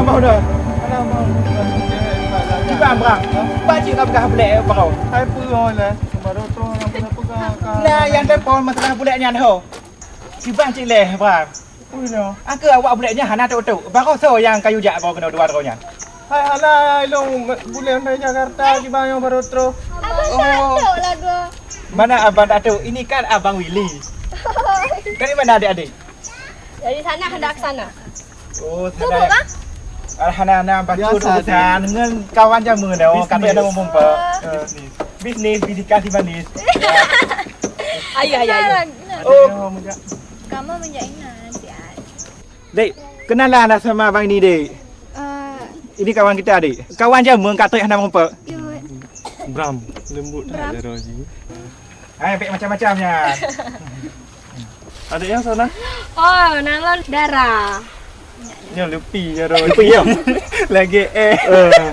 Mau dah. Alah, mau. Cuba, Bram. Cuba cit ka peugah bulèk baroe. Hai, peue lah. Baru tu orang pernah pegang. Nah, nyang telepon masalah bulèk nyan ho. Cuba cit leh, Bram. Ui, no. Angka awak bulèk nyan hana tok-tok. Baroe soe nyang ka yue jak baroe keunoe dua droe nyan? Hai, alah, ilong bulèk dari Jakarta, kiban nyang baru troh. Abang tak tok lah, Bro. Mana abang tak tok? Ini kan Abang Willy. Dari mana adik-adik? Dari sana hendak ke sana. Oh, sana. Ah, hana, hana, baca urusan ngon kawan jameun dah. Oh, kata ada ngomong, Pak. Bisnis. Bisnis, bisnis kasih manis. Ayo, ayo, ayo. Oh. Kamu menjadi nanti, ay. Dek, kenalan lah sama abang ini, Dek. Eh. Ini kawan kita, Dek. Kawan jameun kata hana ngomong, Pak. Yuk. Bram, lembut tak Bram. Ada roh ji. Hai, bèk macam-macam nyan. Adik nyang sana? Oh, nang lôn Dara. Nyoe Lupi jaroe. Lupi, ya? Lagi eh. Eh.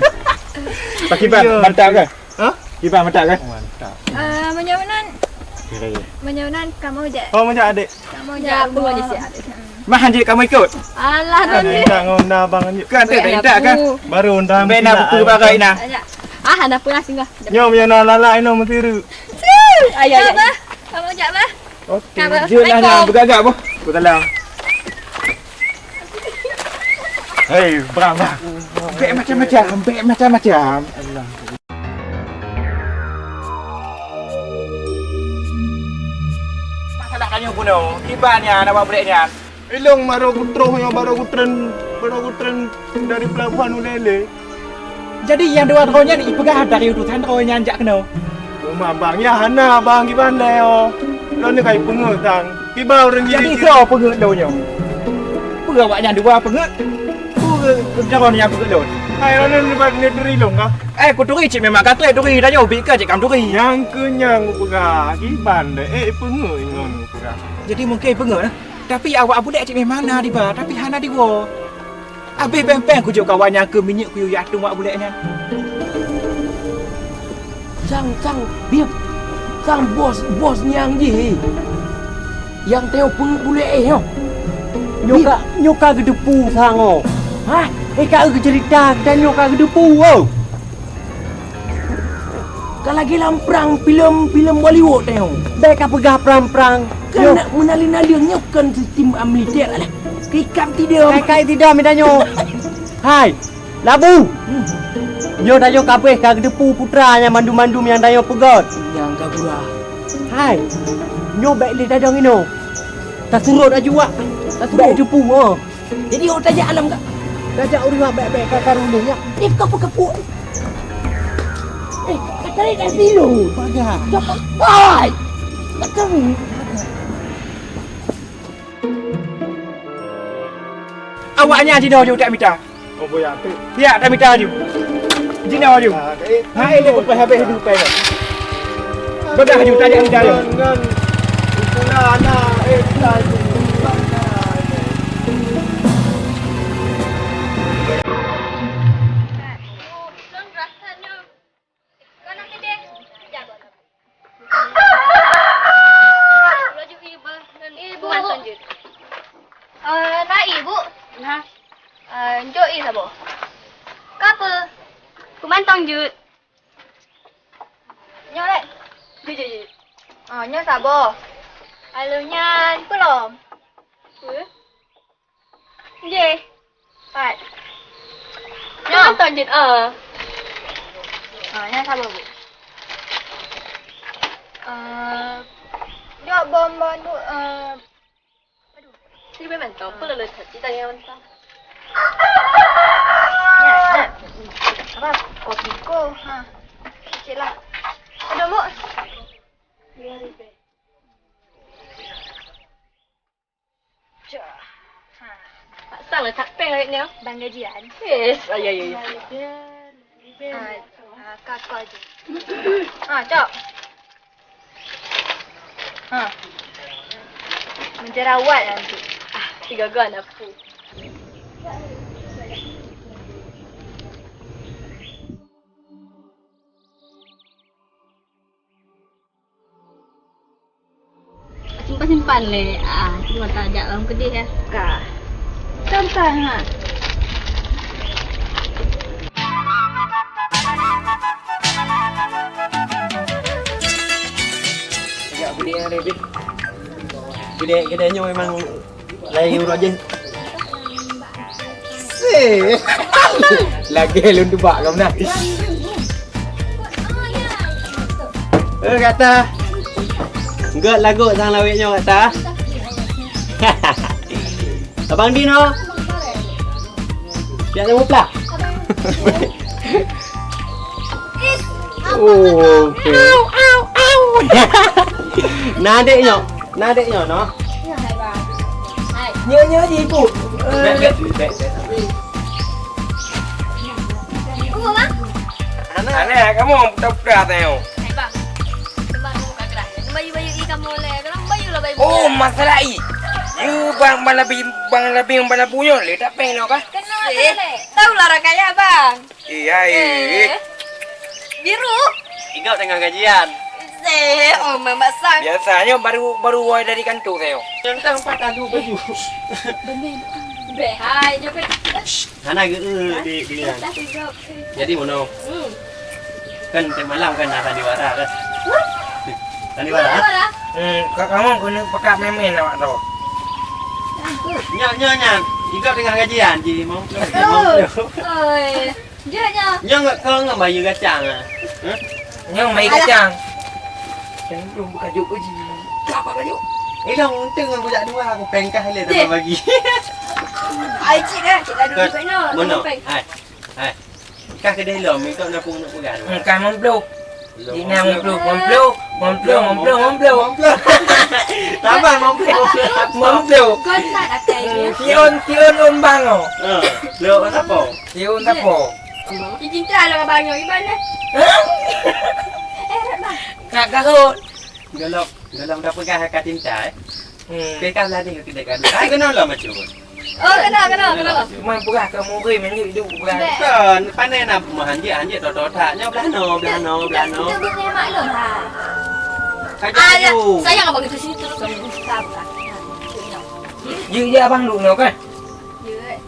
Pakiban, mantap ke? Ha? Kiban mantap ke? Mantap. Eh, meunyoe meunan, meunyoe meunan kamoe jak. Oh, meunyoe adik. Kamoe jak, jak apa aja sih, adik. Mah, hanjeuet kamoe ikut? Alah, ada ngon abang hanjeuet. Kan tak, tak, tak, kan? Baru dah. Bèk na buku bagai na. Ah, ada pula singgah. Nyoe meunyoe na lalak inoe meusiru. Ayo, ayo. Kamoe jak, bah. Okey. Jeuet lah, nak beugagak boh. Aku dalam. Hei, Bram, Bram. Bèk macam-macam, bèk macam-macam. Masalah tanyoe bunoe, kiban nyan awak bulèk nyan. Ilong baru kutroh nyoe, baru kutren, baru kutren dari pelabuhan Ulèe-lèe. Jadi nyang dua droe nyan ipeugah dari utusan droe nyan jak keunoe. Uma bang, ya hana bang kiban lé oh. Lôn ni kai peungeuet sang. Kiban ureueng jadi soe peungeuet lôn nyoe? Peue awak nyan dua peungeuet? Peue droe nyan peungeuet lôn? Hai lôn ni bak ni turi lôn kah? Eh, kuturi cit memang ka trép turi tanyoe, bit ka cit kam turi. Nyang keu nyang kupeugah kiban lé, eh peungeuet ngon kupeugah. Jadi mungkin peungeuet nah. Tapi awak bulèk cit memang na diba, tapi hana diwoe. Abéh péng-péng kujok kawan nyang keu minyeuk kuyue jak tueng wak bulèk nyan. Sang, sang, diam. Sang bos, bos nyang jih. Nyang teuh peungeuet bulèk eh nyoe. Nyoe ka, nyoe ka geuteupeue sang oh. Hah? Eh, ka geuceurita dan nyoe ka geuteupeue oh. Ka lagèe lam prang filem-filem Bollywood nyoe. Bèk ka peugah prang-prang. Kan nak meunaleueng-naleueng nyoe kon sistem militer lah. Kikam tidak. Kai-kai tidak mita nyoe. Hai, labu. Nyoe tanyoe kabeh ka geuteupeue putra nyang mandum-mandum nyang tanyoe peugöt. Nyang ka gura. Hai, nyoe bèk lé tadong inoe. Tasurot aju wak. Tasurot. Bèk teupeue. Jadi, oh, tajak alam ka. Tajak ureueng bèk-bèk ka karu lé, ya. Eh, kapok-kapok. Eh, ka tarik dari pilu. Pagar. Cepat. Hai. Macam ni. Awaknyan jinoe jeuet tak mita. Oh, boya tu. Ya, tak mita aju. Jinoe aju. Ah, eh, hai, dia pun habis hidup pai. Bedah aju, tajak mita aju. Ngan, ngan. Pula anak, eh, kita aju. Ibu. Eh, na ibu. Nah. Eh, jok i saboh. Kapa? Kumantong jeuet. Nyoe lé. Jeuet, jeuet, jeuet. Ah, nyoe saboh. Aleuh nyan peulom. Peue? Nggih. Pat. Nyoe. Nonton jeuet, ah. Ah, nyan saboh, Bu. Ah, jok bonbon, Bu. Ah, aduh. Sini mantong, peue leuleut that, kita yang mantong. Nyan, nyan. Apa? Kopi ko, ha. Cek lah. Aduh, Bu. Cah. Ha. Pasang lah tak peng ayat ni. Bang gajian. Yes, ayah, ayah, ayah. Ah, ah, kakak je. Ah, cok. Ha. Menjerawat nanti. Ah, tiga gol aku. Simpan-simpan lé. Ah, cuma tajak lam keudeh ya. Ka. Simpan ha. Kedai, kedai nyoe memang lain urut je. Seh. Lagèe lôn tebak kamoe nah. Eh, gata. Gèt lagot sang lawét nyoe gata. Abang Dino. Siap na muplah. Oh, okey. Au, au, au. Na adék nyoe. Na adék nyoe noh. Nyoe, nyoe ji ibu. Bèk, bèk, bèk, bèk. Aneh, kamoe peugah-peugah teuh. Oh, masalah i. Ye bang, bang Labi, bang Labi, bang Labu nyoe le tak payah nyoe kah? Kena masalah le. Tahu lah orang kaya, bang. Iya, eh. Biru. Igap tengah gajian. Seh, oh, mamak sang. Biasanya baru, baru wai dari kantor saya. Yang tak empat lagu baju. Beh, hai, jepit. Hana geu di, di. Jadi mono. Hmm. Kan tiap malam kan ada sandiwara kan? Hah? Sandiwara? Sandiwara? Hmm, ka-, kamu kena pekat main-main awak tu. Nyan, nyan, nyan. Igap tengah gajian ji, mau. Oh. Oi. Jeuet nyoe. Nyoe ngon, kau ngon bayeue kacang ah. Hah? Nyoe bayeue kacang. Jangan belum buka jok uji. Apa baju? Eh, dong, untung ngon budak dua aku pengkah le tambah bagi. Ai cik dah, cik dah duduk kat nyoe. Mana? Hai. Hai. Kah kedai lom, minta nak pun nak pegang. Engkah mempeluk. Dina mempeluk, mempeluk, mempeluk, mempeluk, mempeluk. Sabar, mempeluk, mempeluk. Mempeluk. Kon tak akai dia. Tion, tion ombang oh. Ha, lewat apa? Tion apa? Cinta lah abang nyoe, gimana? Hah? Eh, rat bang. Nak garut. Golom, golom dah peugah ka cinta eh. Hmm. Pekah lah ni kita kan. Ai kena lah macam. Oh, kena, kena, kena. Cuma peugah ke murim ni duk peugah. Kan, pandai nak mah hanjek, hanjek, toto tak. Nyoe belah no, belah no, belah no. Kita buat memang lo ha. Kajak Ah, ya. Sayang abang itu sini terus kamu. Tak apa. Ye, ye abang duk nyoe kan? Ye.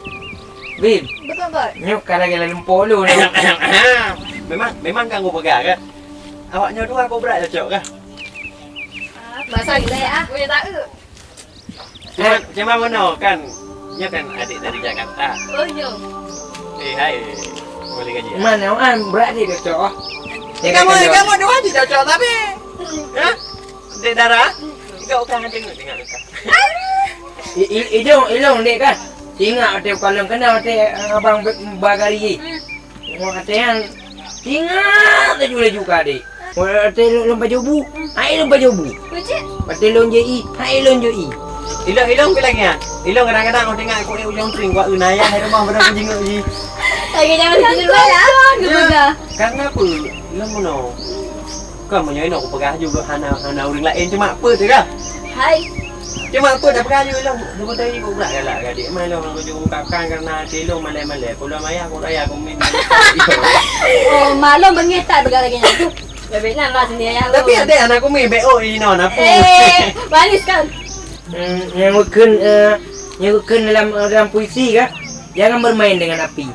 Bin. Betul, Bot. Nyoe ka lagi lalu polo ni. Memang, memang kan aku peugah kan? Awak nyoe dua aku berat cocok kan? Ah, bahasa gila ya. Boleh tak? Cuma, cuma mana kan? Nyoe kan adik dari Jakarta. Oh, yo. Eh, hai. Boleh gaji. Mana kan berat dia cocok. Eh, kamu, kamu dua cocok tapi. Hah? Dek Dara? Tiga orang tengok, tengok, tengok. I-, i-, ilong, ilong dek kan? Ingat watèe kalon kena watèe abang be-, bagari. Watèe nyan ingat laju-laju ka dek. Watèe lôn, lôn pajoh bu, hai lôn pajoh bu. Watèe lôn jai, hai lôn jai. Ilong, ilong pih lagèe nyan. Ilong kadang-kadang watèe ingat keu ujong tring, wak eunaya hai rumah pada kujinguk ji. Lagi jangan tidur ya. Karena apa? Ilong meunoe. Kan meunyoe inoe kupeugah ju hana, hana ureueng laén cuma peuet teuh kah? Hai. Cuma peuet dah peugah ju lom, dua tadi ku brat galak gadek. Mai lom aku ju ungkapkan karena hati lom malèe-malèe. Pulang ayah ku raya ku min. Oh, maklum beungéh that peugah lagèe nyan. Lebih nan lah sini ayah. Tapi ada anak ku min B O inoe na pu. Eh, manis kan? Hmm, nyang bukon, eh, nyang bukon dalam, dalam puisi kah? Jangan bermain dengan api.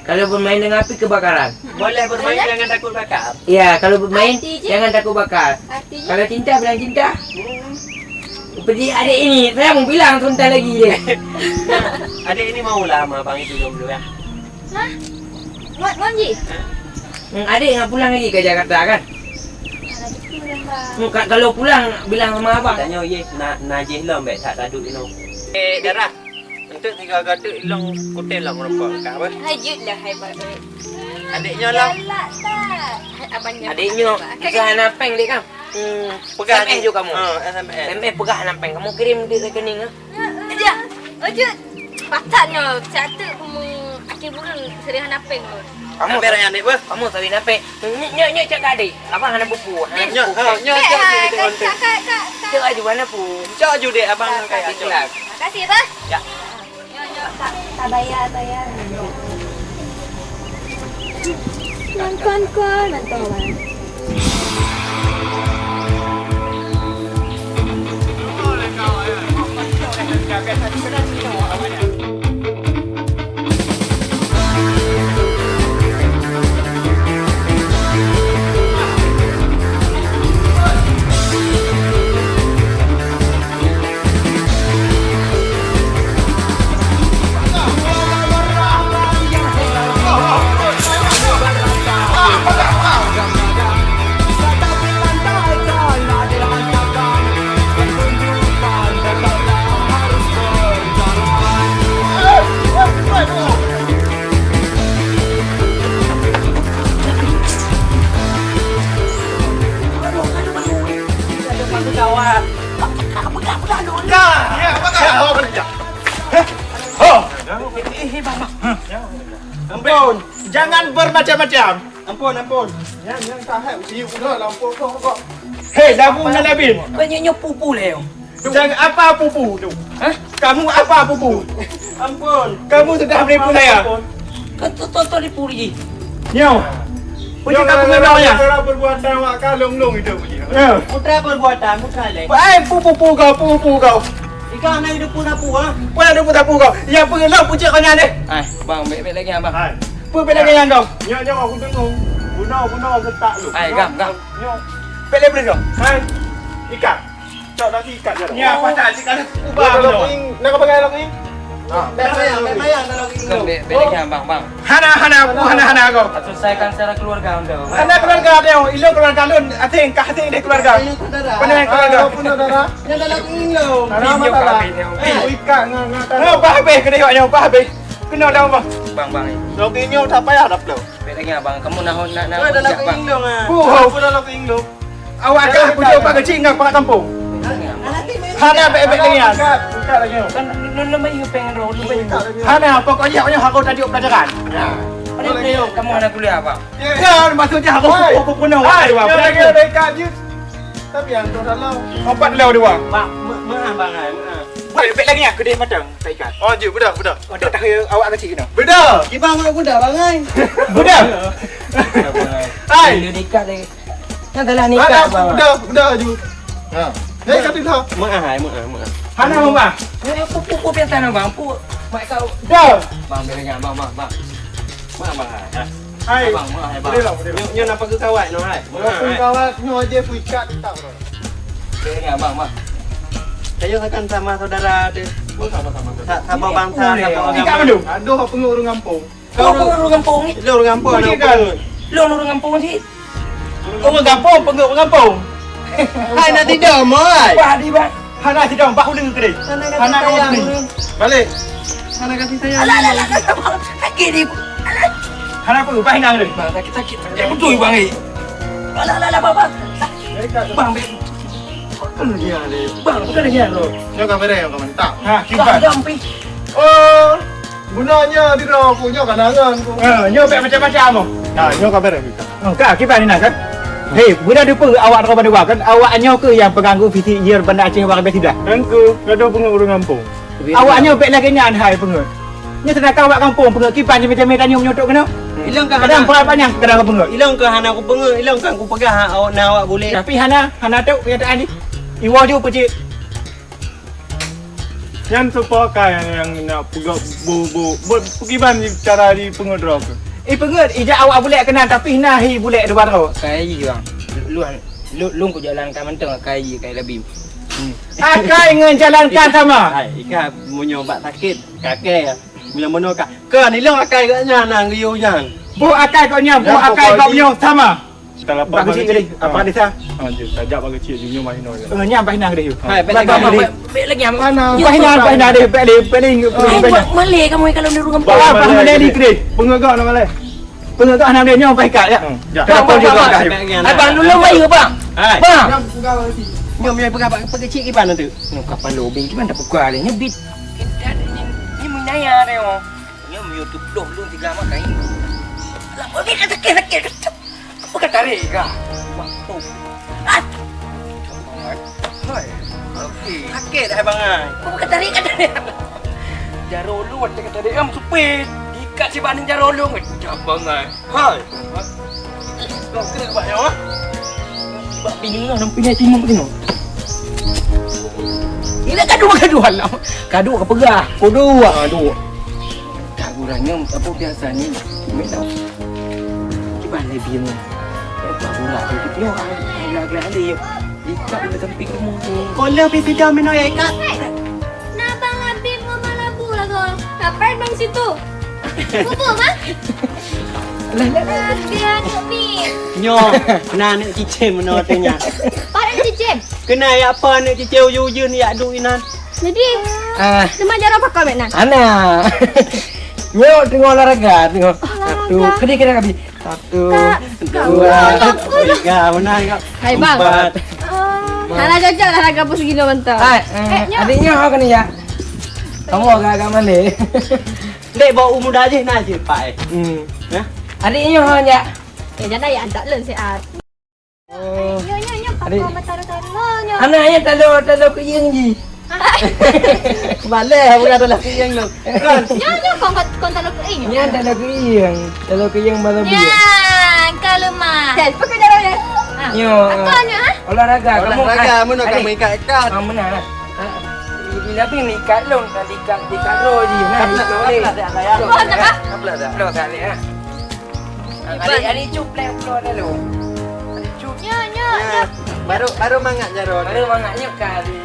Kalau bermain dengan api, kebakaran. Boleh bermain dengan takut bakar. Ya, kalau bermain, Artinya? Jangan takut bakar. Artinya? Kalau cinta, bilang cinta. Hmm. Seperti adik ini, saya mau bilang sebentar lagi deh. Adik ini mau lah sama abang itu jomblo ya? Hah? Buat Monji? Hmm, adik nak pulang lagi ke Jakarta kan? Nah, lagi pulang, Bang. Hmm, ka-, kalau pulang, bilang sama abang. Tanya ye, na, na jih lom, bek tak tadu inoe. Eh, Dara. Enteuk tiga gateuk ilong kutem lam rokok ka apa? Hai jeuet lah hai baru. Adik nyoe lah. Galak tak? Hai abang nyoe. Adik nyoe. Kakak. Peugah hana péng dek kam. Hmm, peugah S M S ju kamu. Ha, S M S. S M S peugah hana péng. Kamu kirim di rekening ah. Dia. Oh jeuet. Patat nyoe. Satu kamu akhir bulan sering hana péng. Kamu Ambil raya ni apa? Kamu sering hana péng. Nyok, nyok, nyok, cak ka adik. Abang hana buku. Hana Nyok, buku. Ha, nyok, Kak, cak ha, adik kak, konten. Kak, kak, kak, kak. Cak aju mana pun. Cak aju dek abang Kak, kayak kak, cok. Makasih, Bah. Ya. Nyok, nyok, kak. Tak bayar, bayar. Kon, kon, kon, bantu abang. Ampun, jangan bermacam-macam. Ampun, ampun. Nyang, nyang tahan, si udah lampau kau, kau. Hei, labu nyan Nabil. Banyak nyoe pupu lé. Jangan apa pupu tu? Hah? Kamu apa pupu? Ampun. Kamu sudah menipu saya. Ampun. Kan tu, tu, tu dipuri. Nyoe. Puji kamu memangnya. Kalau perbuatan awak ka long-long itu puji. Ya. Putra perbuatan, putra lé. Eh, pupu kau, pupu kau. Ika na hidup pun apa, ha? Pun ada pupu kau. Ya, pergi long puji kau nyan deh. Ai, bang, bek-bek lagi, bang. Hai. Pun bek lagi yang kau. Nyoe, nyoe aku dengar. Guna, guna getak lu. Ai, gam, gam. Nyoe. Bek lagi kau. Hai. Ikat. Cok lagi ikat je. Ni apa tak? Ikat ni ubah. Nak apa gaya lagi? Ha. Bek maya, bek maya nak lagi. Bukan bek, bek lagi, bang, bang. Hana, hana, aku hana, hana aku. Selesaikan secara keluarga anda. Hana keluarga dia, ilo keluarga lun, asing, kah asing deh keluarga. Ini saudara. Mana keluarga? Ah, pun saudara. Yang dalam ilo. Hana masalah. Eh, ikat ngah, ngah. Oh, bah habis kedai awak nyoe, bah habis. Kena dah, bah. Bang, bang. Lagi nyoe tak payah dah, bro. Bek lagi, abang. Kamu nak, nak, nak. Oi, dalam bang. Ilo, ah. Buh. Apa dalam ilo? Awak kah pujok pak kecil ngon pak kampung. Hana bek-bek lagi nyan. Kan lama ingat pengen roh lu. Hana, pokoknya awak nyoe harus tajuk pelajaran. Mana boleh kamu hana kuliah apa? Kan maksudnya harus aku penuh. Hai, lagi ada ikat je. Tapi yang tu dalam. Empat dalam dua. Mak, mak, mak, abang, ah, mak. Bek-bek lagi nyan, kedai matang, tak ikat. Oh, je, bedah, bedah. Untuk tahu awak kecil kena. Bedah. Kiban mulut bedah, bang, ai. Bedah. Hai. Dia ikat lagi. Kan salah nikah, bang. Udah, udah aju. Ha. Hai, kata dah. Maaf, hai, maaf, maaf. Hana maaf. Ni aku pukul biasa nak, bang. Pu, mak kau. Dah. Bang, dia dah, bang, bang, bang. Maaf, bang. Hai. Hai. Bang, maaf, hai, bang. Boleh lah, boleh lah. Nyoe, nyoe nampak ke kawat, no, hai. Maaf, hai. Kawat, nyoe aja ku ikat tak, bro. Dia dah, bang, bang. Saya akan sama saudara dia. Oh, sama-sama. Sa-, sama bangsa, sama agama. Ikat mana? Aduh, apa nggak orang kampung? Kau ureueng gampông ni? Lôn ureueng gampông, aneuk ureueng. Lôn ureueng gampông cit. Ureueng gampông, peungeuet ureueng gampông. Hai, na sidong, moi. Bah di, bah. Hana sidong, bah uleue keudeh. Hana kasih sayang, ureueng. Balek. Hana kasih sayang. Alah, alah, alah, alah, bang. Sakit ni. Alah. Hana apa, bah inang keudeh. Bang, sakit, sakit, sakit. Eh, beutôi, bang, eh. Alah, alah, alah, bang, bang. Sakit. Bang, bang. Bukan lagi ada. Bang, bukan lagi ada. Nyoe kamera yang kau minta. Ha, kiban. Dah, dah, pi. Oh. Gunanya di roh aku, nyoe kanangan ku. Ha, nyoe bek macam-macam tu. Ha, nyoe ka beres kita. Oh, ka, kiban ni nak kan? Hei, budak dupa awak dua bandua kan? Awak nyoe ke yang pengganggu fisik liar Banda Aceh warga sida? Engku, gaduh peungeuet ureueng gampông. Awak nyoe bek lagèe nyan hai peungeuet. Nyoe sedangkan awak gampông peungeuet kiban jamé-jamé tanyoe meunyoe tok keunoe. Ilong ka kadang hana. Peurang banyak kadang peungeuet. Ilong ka hana ku peungeuet, ilong ka ku peugah awak na awak bulèe. Tapi hana, hana tok kenyataan ni. Iwoe ju peucit. Nyan soe po akai nyang, nyang nak peugah bu-, bu-, buet peukiban cara jipeungeuet droe keuh? Ipeungeuet, ijak awak bulèk keunan, tapi na hi bulèk dua droe. Akai ji, bang. Lu-, luan, lu-, lôn kujalankan mantong akai ji, akai Labim. Hmm. Akai ngon jalankan sama. Hai, ika meunyoe bak sakét, kakée. Meunyoe meunoe ka, kon ilong akai gobnyan nyang geuyue nyan. Boh akai gobnyan, boh akai gobnyoe sama. Kita lapor Bang Cik tadi, apa desa? Ha, je, tajak Bang Cik, junior mah hinoe. Eh, nyan bah hinoe deh. Hai, bèk lagi, bèk lagi. Mana? Bah hinoe, bah hinoe deh, bèk leh, bèk leh. Eh, buat malèe kamu kalau di rumah. Bah malèe deh. Pengegak nama leh. Pengegak nama dia nyoe bah ikat ya. Hmm, ya. Kita lapor juga dah. Abang dulu mai ke, Bang? Hai. Bang. Nyoe, nyoe peugah Bang, peugah cik kiban tu. Nyoe kapal lobeng kiban dah buka leh. Nyoe bit. Ini, ini menaya deh, oh. Nyoe miyueb teuploh lôn tiga makai. Alah, sakét, sakét, sakét. Apa ka tarék kah? Waktu. Ah! Hai. Okey. Sakét dah, Bang, ai. Apa ka tarék, ka tarék? Jaroe lôn, ka tarék, em, supit. Ikat si Bani jaroe lôn, kejam, Bang, ai. Hai. Kau kena bak nyoe, ah. Bak bini lah, nampak dia timang tengok. Ini gaduh-gaduh alam. Gaduh ke peugah? Gaduh. Gaduh. Ka gurang nyoe, apa biasa ni? Memang. Kiban lé bie nyoe. Ka gurang tu, nyoe, ah, gelak-gelak dia. Ikat di samping rumah tu. Kolah pi sida meunoe ya ikat. Na Bang Habib ngon Malabu lagoe. Ngapain Bang situ? Bubur, Bang? Lah, lah, lah. Ah, dia aneuk ni. Nyoe, na aneuk cicém meunoe teuh nyan. Pat aneuk cicém? Keunan yak apa aneuk cicém ujeuen-ujeuen yak duek inan. Jadi, ah, teuma jaroe pakon mak nan? Ana. Nyoe teungoh olahraga, teungoh. Olahraga. Satu, kedai, kedai, kedai. Satu, dua, tiga, menang kau. Hai, Bang. Empat. Oh, hana cocok olahraga pun segilo mantap. Hai, eh, adiknya awak kena ya. Kamu agak-agak manis. Dek bawa u muda jih na jih, Pak, eh. Hmm. Hah? Adik nyoe ho jak. Eh, jangan ya, antak lon siat. Oh. Nyoe, nyoe, nyoe, Adik. Papa mata talo, nyoe. Anak nyoe talo, talo keuieng jih. Baleh, bukan talo keuieng lom. Kon. Nyoe, nyoe, kon, kon, kon talo keuieng nyoe. Nyoe talo keuieng. Talo keuieng baru biar. Nyan, ka lemah. Tel, pakai darah ya. Ha. Nyoe. Apa nyoe, ha? Olahraga, kamu, Olahraga, ah, mun adik. Kamu ikat-ikat. Ah, meunan lah. Ah, di, di, tapi ikat lom, kan ikat, ikat roh jih. Nah, kaplek, ikat roh. Kaplek dah, dah. Wah, dah. Kaplek dah. Kaplek dah, dah. Ah, adik, adik cup leh, cup dah lu. Adik cup. Nyoe, nyoe, nyoe. Baru, baru mangat jaroe. Baru mangat nyoe kali.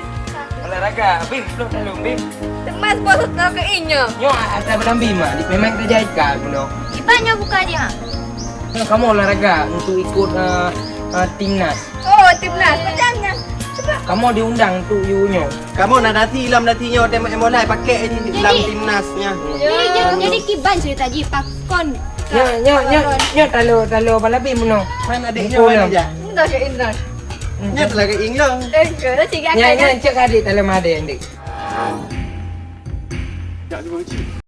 Olahraga, Bim, peluk dalam, Bim. Temas bos talo keuieng nyoe. Nyoe ata bulan Bim, ah. Memang kerja ikat bunoe. Iban nyoe buka dia, ha? Nyoe kamu olahraga untuk ikut, ah, ah, timnas. Oh, timnas. Macam mana? Cuba. Kamu diundang untuk you nyoe. Kamu nak nasi lam nasi nyoe, tembak bola pakai di lam timnas nyoe. Jadi, jadi, jadi kiban cerita ji pakon. Nyoe, nyoe, nyoe, nyoe talo, talo balabi meunoe. Mana adek nyoe mana jak? Indah, Indah. Nyoe talo keuieng lom. Eh, ke, tak cik Nyoe, akan, nyoe, ya? Cek adik talo madeng, dek.